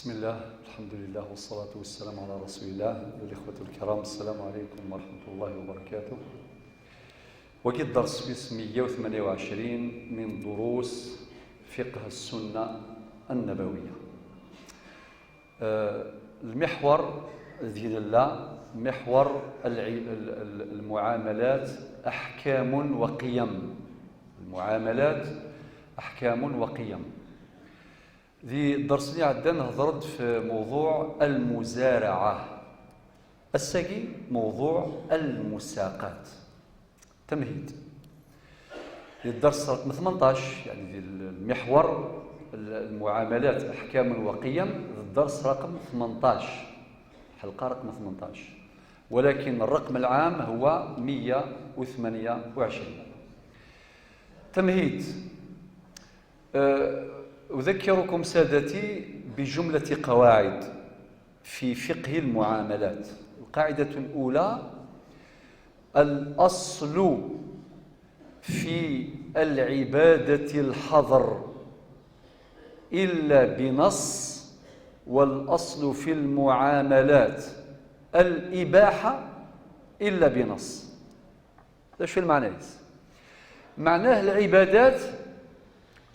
بسم الله، الحمد لله، والصلاة والسلام على رسول الله. الإخوة الكرام، السلام عليكم ورحمة الله وبركاته. وقد درس باسم 128 من دروس فقه السنة النبوية. المحور ذي الله محور المعاملات أحكام وقيم. المعاملات أحكام وقيم. ذي الدرس اللي عندنا هضرت في موضوع المزارعة، الساقي موضوع المساقات. تمهيد الدرس رقم 18، يعني ذي المحور المعاملات أحكام وقيم، الدرس رقم 18، حلقة رقم 18، ولكن الرقم العام هو 128. تمهيد. أذكركم سادتي بجملة قواعد في فقه المعاملات. القاعدة الأولى: الأصل في العبادة الحظر إلا بنص، والأصل في المعاملات الإباحة إلا بنص. هذا شو المعنى؟ معناه العبادات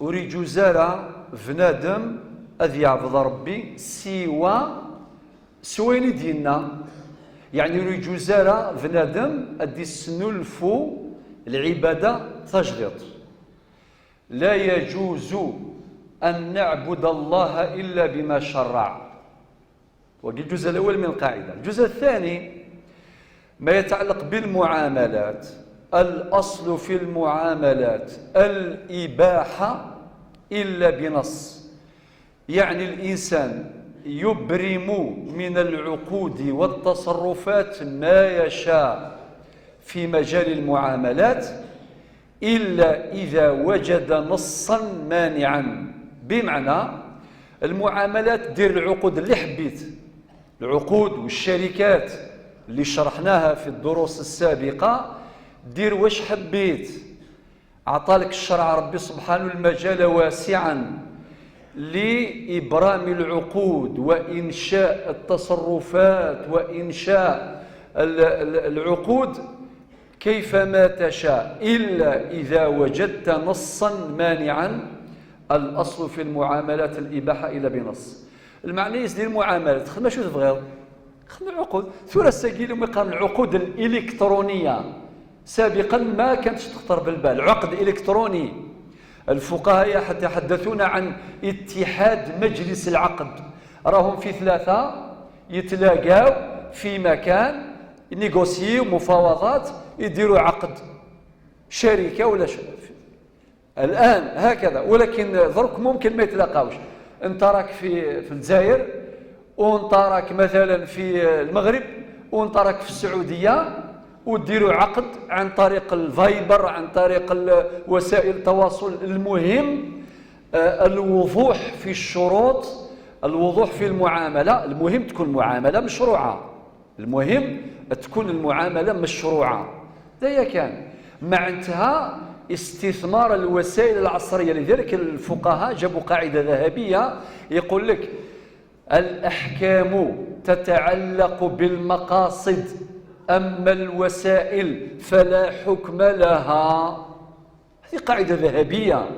أريد زارة فنادم أذ يعبد ربي سوى سوين ديالنا، يعني يريد زارة فنادم أدي سنلفو العبادة تجلط. لا يجوز أن نعبد الله إلا بما شرع. وقي الجزء الأول من القاعدة. الجزء الثاني ما يتعلق بالمعاملات. الأصل في المعاملات الإباحة إلا بنص، يعني الإنسان يبرم من العقود والتصرفات ما يشاء في مجال المعاملات إلا إذا وجد نصا مانعا. بمعنى المعاملات دير العقود اللي حبيت، العقود والشركات اللي شرحناها في الدروس السابقة، دير واش حبيت، أعطالك الشرع ربي سبحانه المجال واسعا لإبرام العقود وإنشاء التصرفات وإنشاء العقود كيفما تشاء إلا إذا وجدت نصا مانعا. الأصل في المعاملات الإباحة إلا بنص. المعنى يزدي المعاملات خدمة شو تبغي خدمة العقود ثورة السجيل ومقام العقود الإلكترونية سابقا ما كانتش تخطر بالبال عقد إلكتروني. الفقهاء يتحدثون عن اتحاد مجلس العقد، راهم في ثلاثة يتلاقاو في مكان négocier مفاوضات يديروا عقد شركة ولا الآن هكذا، ولكن درك ممكن ما يتلاقاوش. انت راك في الجزائر وانت راك مثلا في المغرب وانت راك في السعودية وديروا عقد عن طريق الفايبر، عن طريق وسائل التواصل. المهم الوضوح في الشروط، الوضوح في المعاملة. المهم تكون معاملة مشروعة، المهم تكون المعاملة مشروعة. ذا كان معناتها استثمار الوسائل العصرية. لذلك الفقهاء جابوا قاعدة ذهبية يقول لك الأحكام تتعلق بالمقاصد، أما الوسائل فلا حكم لها. هذه قاعدة ذهبية،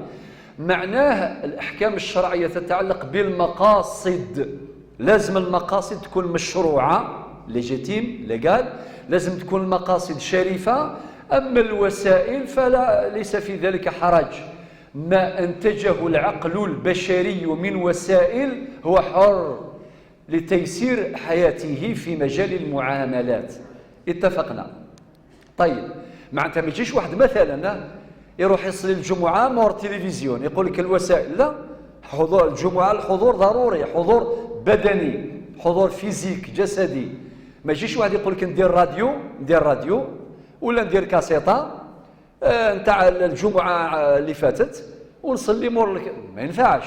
معناه الأحكام الشرعية تتعلق بالمقاصد، لازم المقاصد تكون مشروعة légitime légale، لازم تكون المقاصد شريفة. أما الوسائل فلا، ليس في ذلك حرج. ما أنتجه العقل البشري من وسائل هو حر لتيسير حياته في مجال المعاملات. اتفقنا؟ طيب، معناتها ما يجيش واحد مثلا يروح يصلي الجمعة مور تلفزيون يقول لك الوسائل، لا، حضور الجمعة الحضور ضروري، حضور بدني، حضور physique جسدي. ما يجيش واحد يقول لك ندير راديو، ندير راديو ولا ندير كاسيطه نتاع الجمعة اللي فاتت ونصلي مور، ما ينفعش.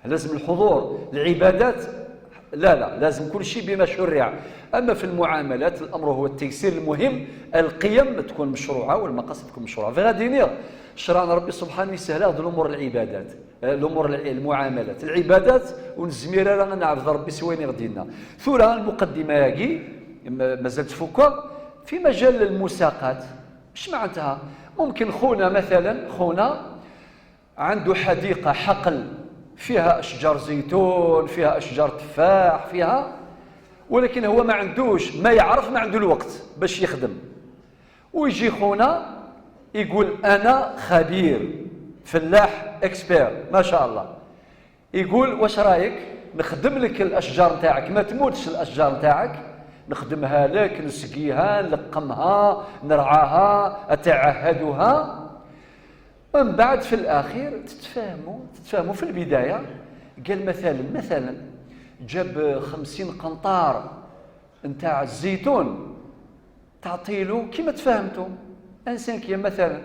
لازم الحضور. العبادات لا لا، لازم كل شيء بما شرع. اما في المعاملات الامر هو التيسير، المهم القيم تكون مشروعه والمقاصد تكون مشروعه. في غادي شرع ربي سبحانه يسهل هذه الامور، العبادات، الامور المعاملات، العبادات ونزمير راه نعبد ربي سويني غدينا. ثورة المقدمة ياكي مازال تفكر في مجال المساقات. اش معناتها؟ ممكن خونا مثلا، خونا عنده حديقة، حقل فيها اشجار زيتون، فيها اشجار تفاح، فيها، ولكن هو ما عندوش، ما يعرف، ما عنده الوقت باش يخدم. ويجي خونا يقول انا خبير فلاح، expert ما شاء الله، يقول واش رايك نخدم لك الاشجار نتاعك، ما تموتش الاشجار نتاعك، نخدمها لك، نسقيها، نلقمها، نرعاها، اتعهدها. من بعد في الاخير تتفاهموا. في البداية قال مثلا جاب 50 قنطار نتاع الزيتون، تعطيلو كيما تفاهمتوا un cinquième مثلا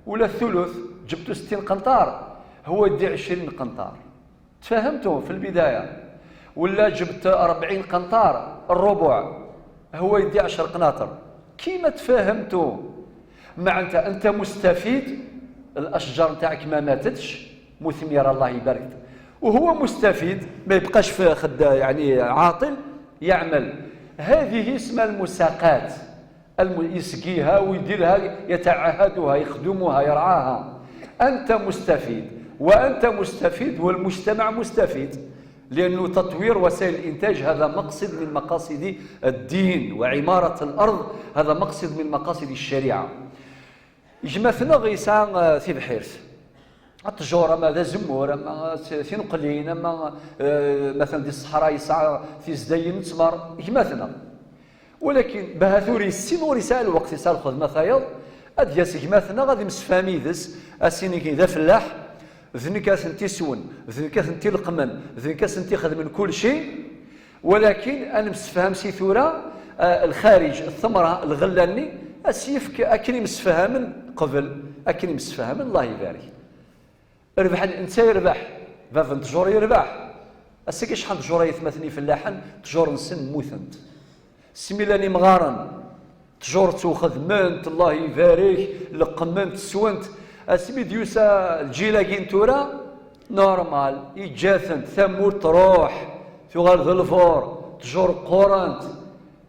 ولا الثلث، جبتو 60 قنطار هو يدي 20 قنطار، تفاهمتوا في البداية. ولا جبت 40 قنطار، الربع، هو يدي 10 قناطر، كيما تفاهمتوا. معناتها انت مستفيد، الاشجار نتاعك ما ماتتش، مثمره الله يبارك، وهو مستفيد، ما يبقاش في خد يعني عاطل، يعمل. هذه اسمها المساقات. يسقيها ويديرها، يتعهدها، يخدمها، يرعاها. أنت مستفيد وأنت مستفيد والمجتمع مستفيد، لأنه تطوير وسائل الإنتاج هذا مقصد من مقاصد الدين، وعمارة الأرض هذا مقصد من مقاصد الشريعة. جماثنا غيسا تيبحيرت التجور، اما ذا زمور، اما تينقلين، اما مثلا دي الصحراء يسعى تيزدين تمر جماثنا. ولكن بهاثوري السين ورسال الوقت يسال خدمة ثايض أدياس جماثنا غادي مسفامي ذس أسيني كي ذا فلاح ذنكا تيسون، ذنكا تيلقمن، ذنكا تيخدم كل شيء. ولكن أنا مسفهم سي ثورة الخارج الثمرة الغلاني أسيفك أكني مسفهم قبل، أكني مسفهم الله يبارك. ربح انت يربح، باب تجور يربح. أسيكي شحال تجور يثمثني فلاحا تجور نسن موثنت سميلاني مغارن تجورت وخدمنت الله يبارك، لقمنت سونت اسمي ديوسا الجيلا تورا normal يجاثنت ثمور تروح تغال ذلفور تجور قرانت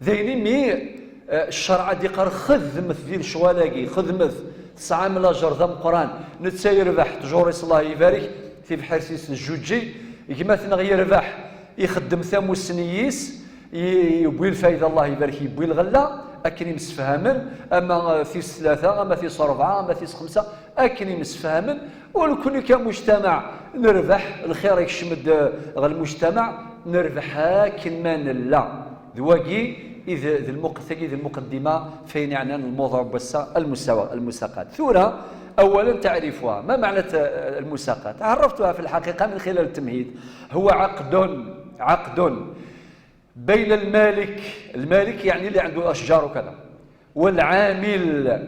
ذيني. مي الشرع دي قال خدمت ذي الشوالاقي، خدمت تسعة من لاجر ذا قران نتا يربح تجوريس الله يبارك في بحرسيس الجوجي كما ثنا يربح يخدم ثامو سنيس يبوي الفايدة الله يبارك، يبوي الغلة أكني مسفهمن. أما في 3 أما في 4 أما في 5 أكني مسفهمن. ولكن كمجتمع نربح الخير يشمد غير المجتمع نربح كما لا ذواقي. إذا المقدمة فين يعني الموضوع بس المساواة المساقات. ثورة أولا تعريفها، ما معنى المساقات؟ عرفتها في الحقيقة من خلال التمهيد. هو عقد بين المالك، المالك يعني اللي عنده أشجار وكذا، والعامل.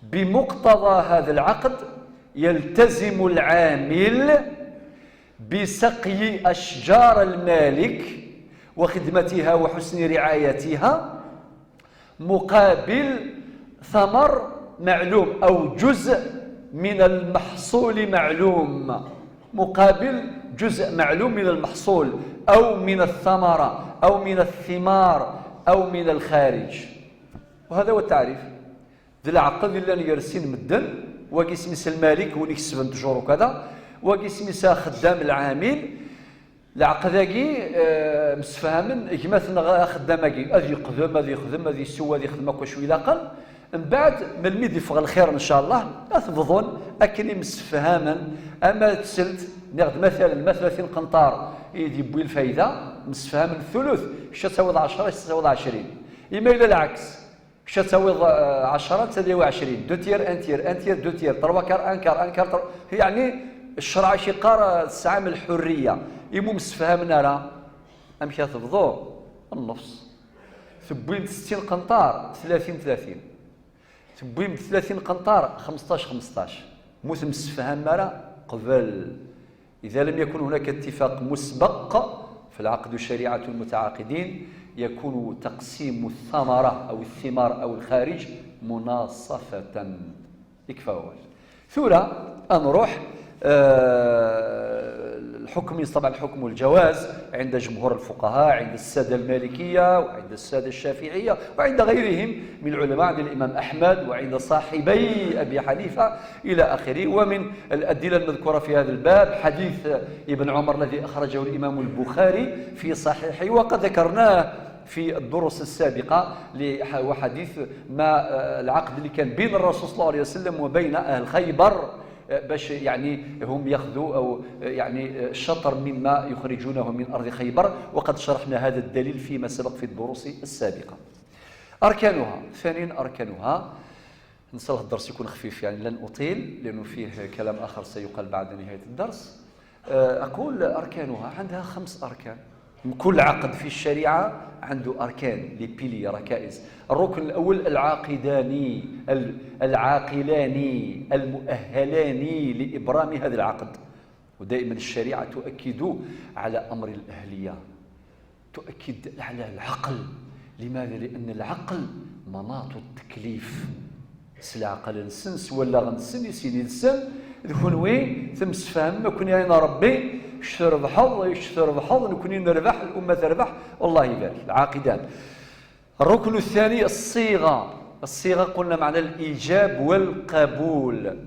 بمقتضى هذا العقد يلتزم العامل بسقي أشجار المالك وخدمتها وحسن رعايتها مقابل ثمر معلوم أو جزء من المحصول معلوم، مقابل جزء معلوم من المحصول أو من الثمرة أو من الثمار أو من الخارج. وهذا هو التعريف. ذي العقد اللي يرسين مدن وقيس المالك ونكسب تجور وكذا، وقيس خدام العامل. العقداكي مسفهمن كما خداماكي غادي يقدم، غادي يخدم، غادي يسوى، غادي يخدم هكا شوية لاقل. من بعد من الميد يفغ الخير ان شاء الله اثبضون اكني مسفهاما. اما تسلت ناخذ مثلا 30 قنطار يدي الفايدة مسفهم الثلث، كش تعوض 10 كش تعوض 20. اما الى العكس كش تعوض 10 تديو 20، deux tiers un tiers un tiers deux tiers trois quarts un quart un quart. يعني الشرع شي قار الساعة من الحرية يمو مسفهمنا راه ام تفضو النص. ثبين 60 قنطار 30 30، تبوين 30 قنطار 15 15. موت مسفهم راه قبل. إذا لم يكن هناك اتفاق مسبق فالعقد شريعة المتعاقدين، يكون تقسيم الثمرة أو الثمار أو الخارج مناصفة. يكفى. ثورة نروح الحكم، طبعا حكم الجواز عند جمهور الفقهاء، عند السادة المالكية وعند السادة الشافعية وعند غيرهم من العلماء، عند الإمام أحمد وعند صاحبي أبي حنيفة إلى آخره. ومن الأدلة المذكورة في هذا الباب حديث ابن عمر الذي أخرجه الإمام البخاري في صحيحه، وقد ذكرناه في الدروس السابقة، وحديث ما العقد اللي كان بين الرسول صلى الله عليه وسلم وبين أهل خيبر، باش يعني هم ياخذوا او يعني شطر مما يخرجونه من ارض خيبر. وقد شرحنا هذا الدليل فيما سبق في الدروس السابقه. اركانها، ثانيا اركانها، نسال الدرس يكون خفيف، يعني لن اطيل لانه فيه كلام اخر سيقال بعد نهاية الدرس. اقول اركانها عندها 5 اركان. كل عقد في الشريعة عنده اركان، les piliers، ركائز. الركن الاول العاقدان، العاقلان المؤهلان لابرام هذا العقد. ودائما الشريعة تؤكد على امر الاهليه، تؤكد على العقل. لماذا؟ لان العقل مناط التكليف. سلعقل نسن ولا غنسن يسيني نسن ذكنوي تمسفهم ما كوني انا ربي شرب حظ نكون نربح، الأمة تربح، والله يبارك. العاقدان. الركن الثاني الصيغة. الصيغة قلنا معنى الإيجاب والقبول.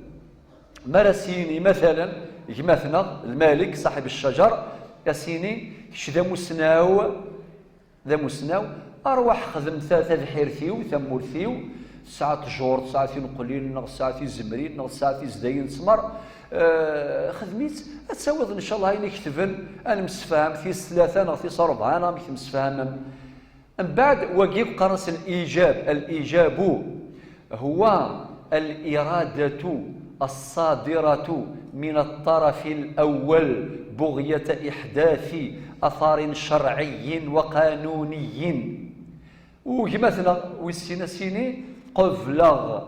مراسيني مثلا مثلا المالك صاحب الشجر ياسيني ذا مسناو، ذا مسناو أروح خدم ثلاثة حيرثيو ثمورثيو ساعة جور ساعة نقلين ساعة زمرين ساعة زداين سمر خدميت تساوض ان شاء الله هاي نكتبن انا مسفهم في 3 نغ في 4 انا مسفهم. من بعد وجيب قرص الايجاب. الايجاب هو الارادة الصادرة من الطرف الاول بغيه احداث اثار شرعي وقانوني. وكما ويسينا سيني قفلغ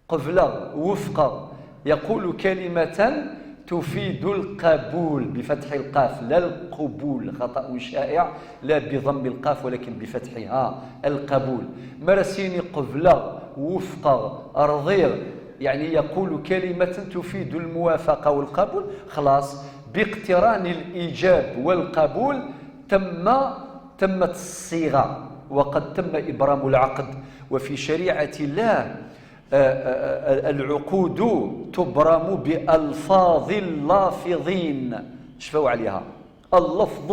قفلغ وفق، يقول كلمة تفيد القبول بفتح القاف لا القبول، خطأ شائع، لا بضم القاف ولكن بفتحها القبول. مرسيني قفلغ وفق رضيغ، يعني يقول كلمة تفيد الموافقة والقبول. خلاص باقتران الإيجاب والقبول تمت الصيغة وقد تم إبرام العقد. وفي شريعة الله العقود تبرم بألفاظ اللافظين. شفوا عليها، اللفظ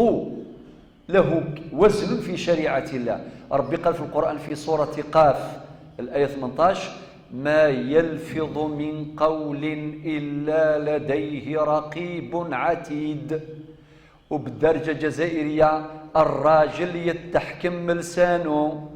له وزن في شريعة الله. ربي قال في القرآن في سورة قاف الآية 18: ما يلفظ من قول إلا لديه رقيب عتيد. وبالدرجة الجزائرية الراجل يتحكم لسانه،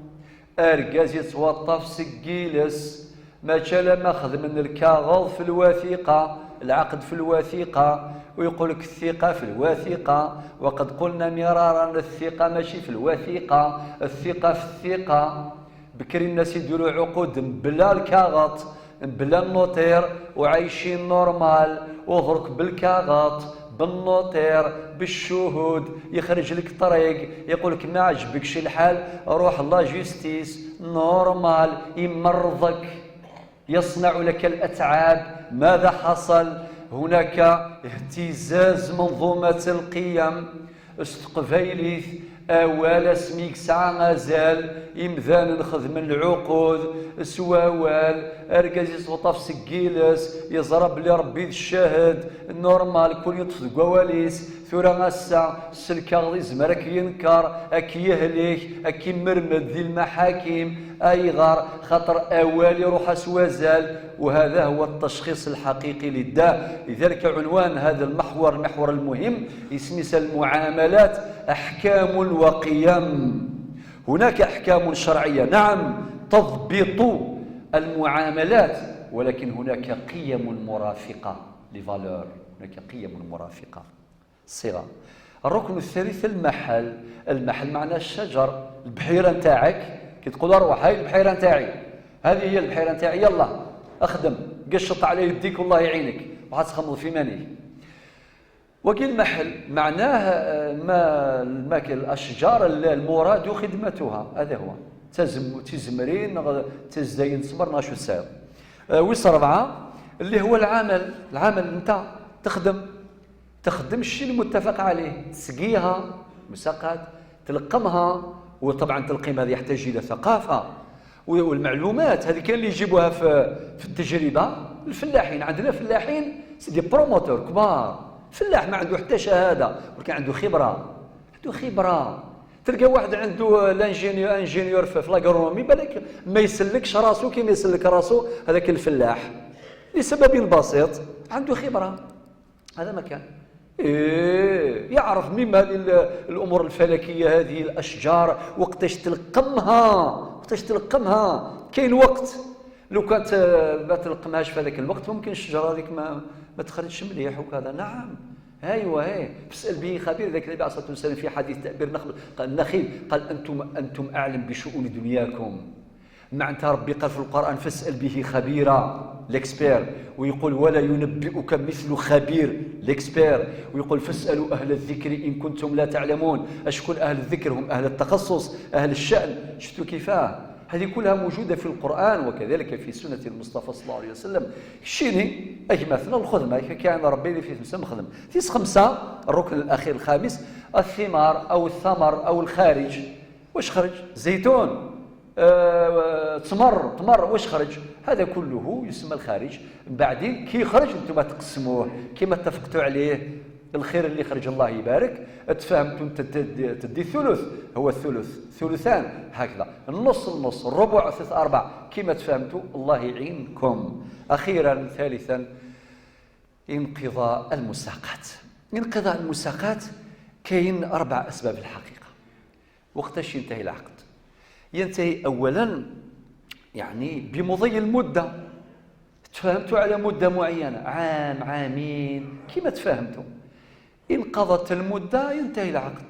أرجاز يتوطف سجيلس، ما شال ما خذ من الكاغض في الوثيقة، العقد في الوثيقة، ويقول لك الثقة في الوثيقة. وقد قلنا مرارا الثقة ماشي في الوثيقة، الثقة في الثقة. بكري الناس يديروا عقود بلا الكاغط بلا ال notaire وعايشين normal، وذرك بالكاغط بال notaire بالشهود يخرج لك طريق يقول لك ما عجبكش الحال روح la justice normal، يمرضك، يصنع لك الأتعاب. ماذا حصل؟ هناك اهتزاز منظومة القيم. استقفايليث أوال سميك ساعة غزال إمذان نخدم العقود سواوال أركاز يتوطف سكيلس يزرب لي ربي الشاهد normal كل يطفي كواليس ثورا غاسا السلكا غادي زمرك ينكر أكي يهلك أكي مرمد ذي المحاكم أي غار خاطر أوال يروح سوازال. وهذا هو التشخيص الحقيقي للداء. لذلك عنوان هذا المحور، المحور المهم، اسمه المعاملات أحكام وقيم. هناك أحكام شرعية نعم تضبط المعاملات، ولكن هناك قيم مرافقة، les valeurs، هناك قيم مرافقة. صيغة. الركن الثالث المحل. المحل معناه الشجر، البحيرة نتاعك كي تقول اروح هاي البحيرة نتاعي، هذه هي البحيرة نتاعي، يلا اخدم قشط على يديك والله يعينك وحتخمض في مانيك. وكي المحل معناه ما الماكل الاشجار المراد خدمتها، هذا هو تزم تزمرين تزدين تصبر ناشو الساير. ويس 4 اللي هو العمل. العمل انت تخدم الشيء المتفق عليه، تسقيها مساقات، تلقمها، وطبعا تلقيم هذا يحتاج الى ثقافة والمعلومات هذه كاين اللي يجيبوها في التجربة. الفلاحين عندنا فلاحين c'est des promoteurs كبار، فلاح ما عنده حتى شهادة ولكن عنده خبره، عنده خبره. تلقى واحد عنده l'ingénieur ingénieur في l'agronomie، بالك ما يسلكش راسو كيما يسلك راسو هذاك الفلاح، لسبب بسيط عنده خبره. هذا ما كان إيه يعرف même هذه الامور الفلكية، هذه الاشجار وقتاش تلقمها، وقتاش تلقمها. كاين وقت لو كانت ما تلقمهاش في هذاك الوقت ممكن الشجرة هذيك ما تخرجش مليح وكذا. نعم ايوه ايه فاسال به خبير. ذاك النبي عليه الصلاة والسلام في حديث تأبير النخل قال النخيل قال انتم اعلم بشؤون دنياكم. معناتها ربي قال في القران فاسال به خبيرا l'expert، ويقول ولا ينبئك مثل خبير l'expert، ويقول فاسالوا اهل الذكر ان كنتم لا تعلمون. اشكون اهل الذكر؟ هم اهل التخصص، اهل الشان. شفتوا كيفاه؟ هذه كلها موجودة في القرآن وكذلك في سنة المصطفى صلى الله عليه وسلم. شيني أي مثلا الخدمة كان ربي اللي في خمسة مخدم في 5. الركن الأخير الخامس الثمار أو الثمر أو الخارج. واش خرج؟ زيتون، تمر، تمر واش خرج؟ هذا كله يسمى الخارج. بعدين كي خرج انتم تقسموه كما اتفقتوا عليه. الخير اللي خرج الله يبارك، تفهمتوا انت تدي الثلث، هو الثلث ثلثان هكذا، النص النص، الربع ثلث اربع، كما تفهمتوا الله يعينكم. اخيرا ثالثا انقضاء المساقات. انقضاء المساقات كاين 4 اسباب الحقيقة. وقتاش ينتهي العقد؟ ينتهي اولا يعني بمضي المدة، تفاهمتوا على مده معينة، عام عامين كما تفاهمتوا، انقضت المدة ينتهي العقد.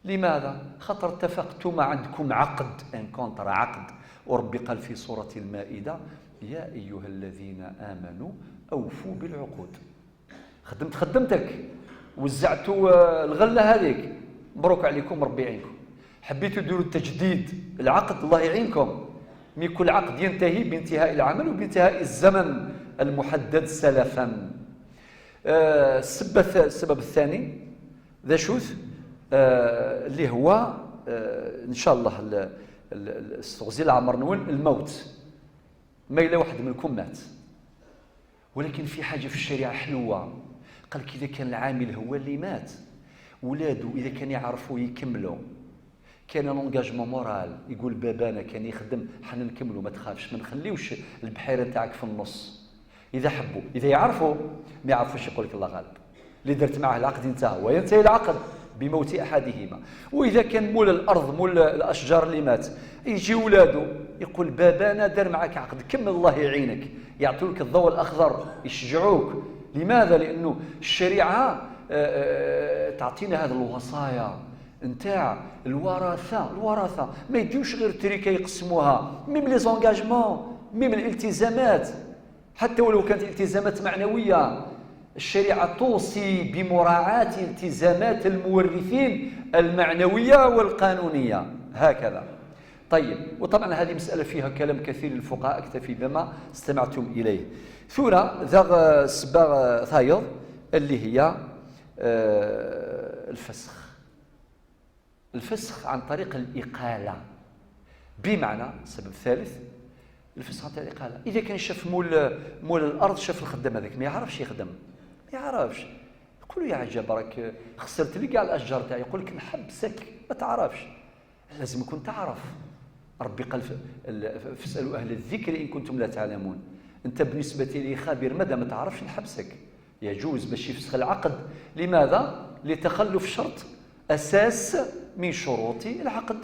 لماذا؟ خاطر اتفقتم ما عندكم عقد، un contrat عقد. وربي قال في سورة المائدة يا ايها الذين امنوا اوفوا بالعقود. خدمت خدمتك، وزعتوا الغلة هذيك، مبروك عليكم ربي يعينكم. حبيتوا ديروا تجديد العقد الله يعينكم، mais كل عقد ينتهي بانتهاء العمل وبانتهاء الزمن المحدد سلفا. السبب الثاني ذا شوث اللي هو ان شاء الله استغزي العمر نون الموت. ما الا واحد منكم مات، ولكن في حاجة في الشريعة حلوة، قال لك اذا كان العامل هو اللي مات ولادو اذا كان يعرفوا يكملوا، كان l'engagement moral، يقول بابانا كان يخدم حنا نكملوا، ما تخافش ما نخليوش البحيرة تاعك في النص. اذا حبوا، اذا يعرفوا، ما يعرفوش يقول لك الله غالب، اللي درت معه العقد انتهى، وينتهي العقد بموت احدهما. واذا كان مول الارض مول الاشجار اللي مات، يجي ولادو يقول بابانا دار معك عقد، كمل الله يعينك، يعطوا لك الضوء الاخضر، يشجعوك. لماذا؟ لانه الشريعة تعطينا هذه الوصايا نتاع الوراثة. الوراثة ما يديوش غير تريكه يقسموها، même les engagements، même الالتزامات، حتى ولو كانت التزامات معنوية. الشريعة توصي بمراعاه التزامات المورثين المعنوية والقانونيه هكذا. طيب، وطبعا هذه مسالة فيها كلام كثير للفقهاء، اكتفي بما استمعتم اليه. ثورة ذا سباغ ثايض اللي هي الفسخ. الفسخ عن طريق الإقالة، بمعنى السبب الثالث الفسخ عن طريق الإقالة. إذا كان شاف مول الأرض، شاف الخدام هذاك ما يعرفش يخدم، ما يعرفش، يقول له يا عجب راك خسرت لي كاع الأشجار تاعي، يقول لك نحبسك، ما تعرفش. لازم يكون تعرف. ربي قال فاسألوا أهل الذكر إن كنتم لا تعلمون. أنت بالنسبة لي خبير، ماذا ما تعرفش نحبسك. يجوز باش يفسخ العقد. لماذا؟ لتخلف شرط أساس من شروط العقد،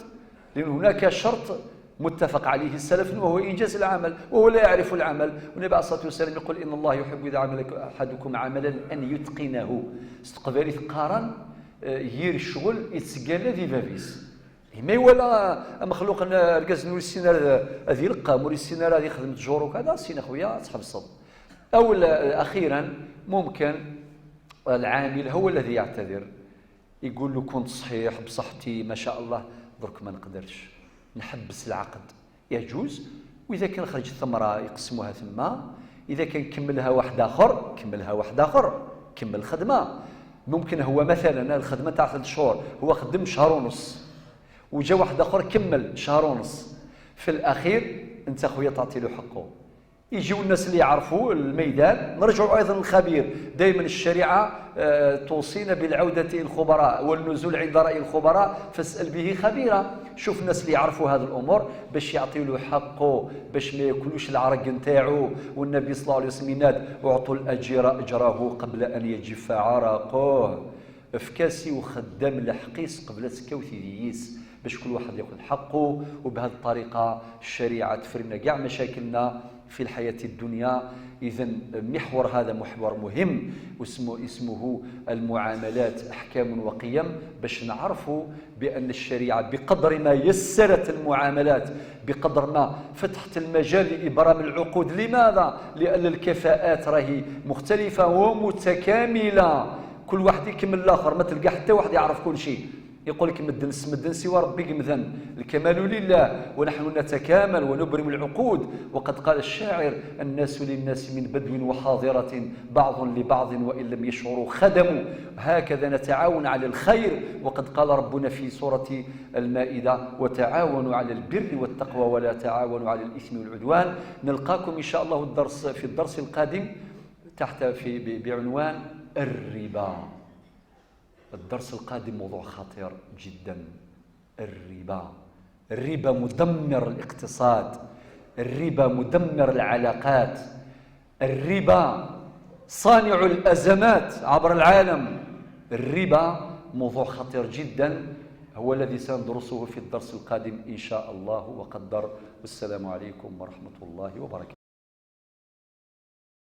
لأن هناك شرط متفق عليه السلف وهو إنجاز العمل، وهو لا يعرف العمل. والنبي عليه الصلاة والسلام يقول إن الله يحب إذا عمل أحدكم عملا أن يتقنه. استقبالي قارن يير الشغل يتسقال ذي بابيس ما ولا مخلوق ركز نور السينار هذه يلقى مور السينار هذه يخدم تجور وكذا سينا خويا تحبسط. أو أخيرا ممكن العامل هو الذي يعتذر، يقول له كنت صحيح بصحتي ما شاء الله، درك ما نقدرش، نحبس العقد. يجوز. واذا كان خرج الثمرة يقسموها ثم، اذا كان كملها واحد اخر كملها واحد اخر، كمل الخدمة. ممكن هو مثلا الخدمة تاع 3 شهور، هو خدم شهر ونص وجا واحد اخر كمل شهر ونص. في الاخير انت خويا تعطي له حقه. يجيو الناس اللي يعرفوا الميدان. نرجعوا ايضا للخبير. دائما الشريعة توصينا بالعودة الى الخبراء والنزول عند راي الخبراء، فاسال به خبيرا. شوف الناس اللي يعرفوا هذه الامور باش يعطيو له حقه، باش ما ياكلوش العرق نتاعو. والنبي صلى الله عليه وسلم يناد: اعطوا الاجير اجره قبل ان يجف عرقه. افكاسي وخدام الحقيس قبل تسكوتي ديس، باش كل واحد ياخذ حقه. وبهذه الطريقة الشريعة تفرنا كاع مشاكلنا في الحياة الدنيا. إذا محور هذا محور مهم اسمه المعاملات أحكام وقيم، باش نعرفوا بأن الشريعة بقدر ما يسرت المعاملات، بقدر ما فتحت المجال لإبرام العقود. لماذا؟ لأن الكفاءات راهي مختلفة ومتكاملة، كل واحد يكمل الآخر، ما تلقى حتى واحد يعرف كل شيء. يقول لك مدن مدن سوى ربي مذن، الكمال لله، ونحن نتكامل ونبرم العقود. وقد قال الشاعر: الناس للناس من بدو وحاضرة، بعض لبعض وإن لم يشعروا خدموا. هكذا نتعاون على الخير. وقد قال ربنا في سورة المائدة: وتعاونوا على البر والتقوى ولا تعاونوا على الإثم والعدوان. نلقاكم إن شاء الله في الدرس القادم تحت في بعنوان الربا. الدرس القادم موضوع خطير جدا، الربا. الربا مدمر الاقتصاد، الربا مدمر العلاقات، الربا صانع الأزمات عبر العالم. الربا موضوع خطير جدا، هو الذي سندرسه في الدرس القادم إن شاء الله وقدر. والسلام عليكم ورحمة الله وبركاته.